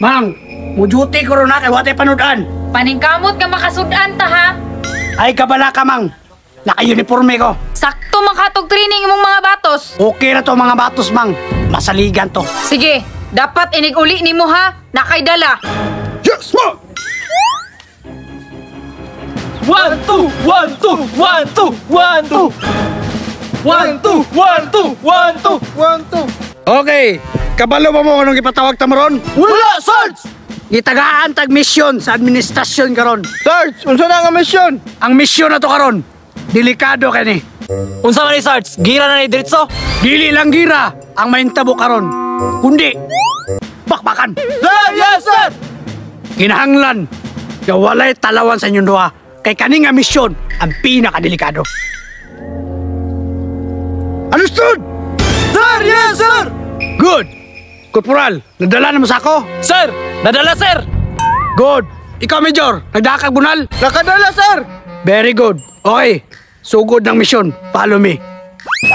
Mang, mujuti ko ron na kay watay panudan. Paningkamot nga makasudan ta ha. Ay kabala ka, Mang. Naka-uniforme ko. Sakto man katog training imong mga batos. Okay na to mga batos, Mang. Masaligan to. Sige, dapat inig-uli nimo ha. Nakaydala. Yes, ma! 1, 2, 1, 2, 1, 2, 1, 2. 1, 2, 1, 2, 1, 2, 1, 2. Okay, kabalo ba mo anong ipatawag ta mo ron? Wala, Sarge! Gitagaan tag misyon sa administrasyon karon. Sarge, unsa na nga misyon? Ang misyon na to karon, delikado kani. Unsa man ni Sarge? Gira na ni diretso? Dili lang gira ang mahintabo karon, kundi bakbakan. Sir, yes, sir! Kinahanglan nga walay talawan sa inyong duha kay kani nga misyon ang pinakadelikado. Understood? Sir, yes, sir! Good. Corporal, nadala na mo sa ako? Sir, nadala, sir! Good. Ikaw, Major, nagdakag bunal? Nakadala, sir! Very good. Okay, sugod ng misyon. Follow me.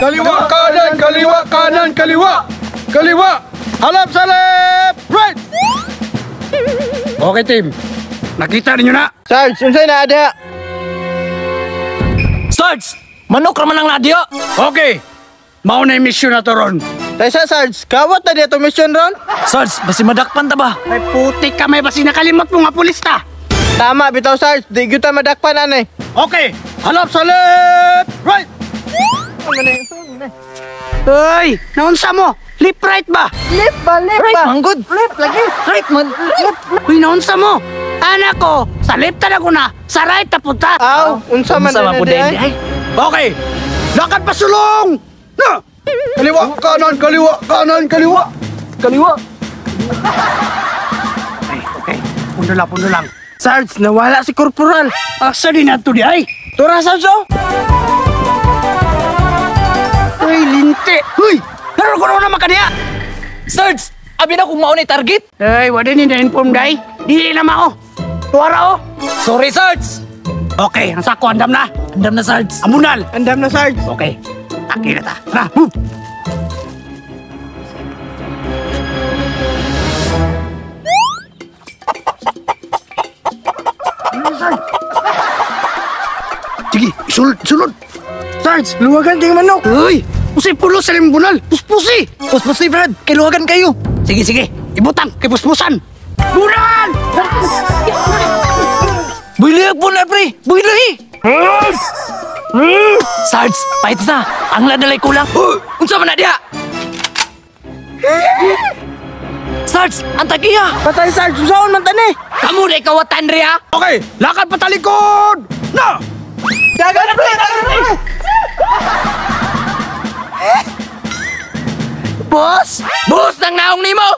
Kaliwa, kanan, kaliwa, kanan, kaliwa! Kaliwa! Halap sa left! Right! Okay, team. Nakita ninyo na. Sarge, unsay na ada? Sarge, manok ra man ang nadyo. Okay. Mao na yung misyon na to ron. Taysa, Sarge, kawat na dito mission ron? Sarge, basi madakpan ta ba? Ay, putik ka may basi nakalimot mo nga pulis ta. Tama, bitaw Sarge, di gyud ta madakpan anay. Okay. Halap sa left! Right! Ay, naunsa mo? Left right ba? Left ba, left right, ba? Manggod. Left lagi. Right man. Left. Uy, naunsa mo? Anak ko, sa left talaga na, sa right ta punta. Aw, unsa man Unsa man po din din ay. Okay. Lakad pa sulong! Na! Kaliwa, kanan, kaliwa, kanan, kaliwa. Kaliwa. Okay, okay. Pundo lang, pundo lang. Sarge, nawala si Corporal. Asa din na to di ay? Tura, Sarge, oh. Uy, linti. Uy, naroon ko naman kaniya. Sarge, abi na kung maunay target. Ay, wala ni na-inform day. Dili na mao. Tuwara oh. Sorry, Sarge. Okay, ang sako, andam na. Andam na, Sarge. Ambunal. Andam na, Sarge. Okay, taki na ta. Tara, move. Sige, isulod, isulod. Sarge, luwagan kay manok. Uy, usay pulo sa limbunal. Puspusi. Puspusi, Brad. Kiluwagan kayo. Sige, sige. Ibutang kay puspusan. Bunal! Builig po na, pre. Builig. Sarge, pahit na. Ang ladalay kulang. Unsa man na diha? Sarge, ang tagiya. Patay, Sarge, unsaon man tani? Kamu na kawatan riya. Okay, lakad patalikod! Na! Dagan, pre, dagan, pre. Boss! Boss ng naong nimo!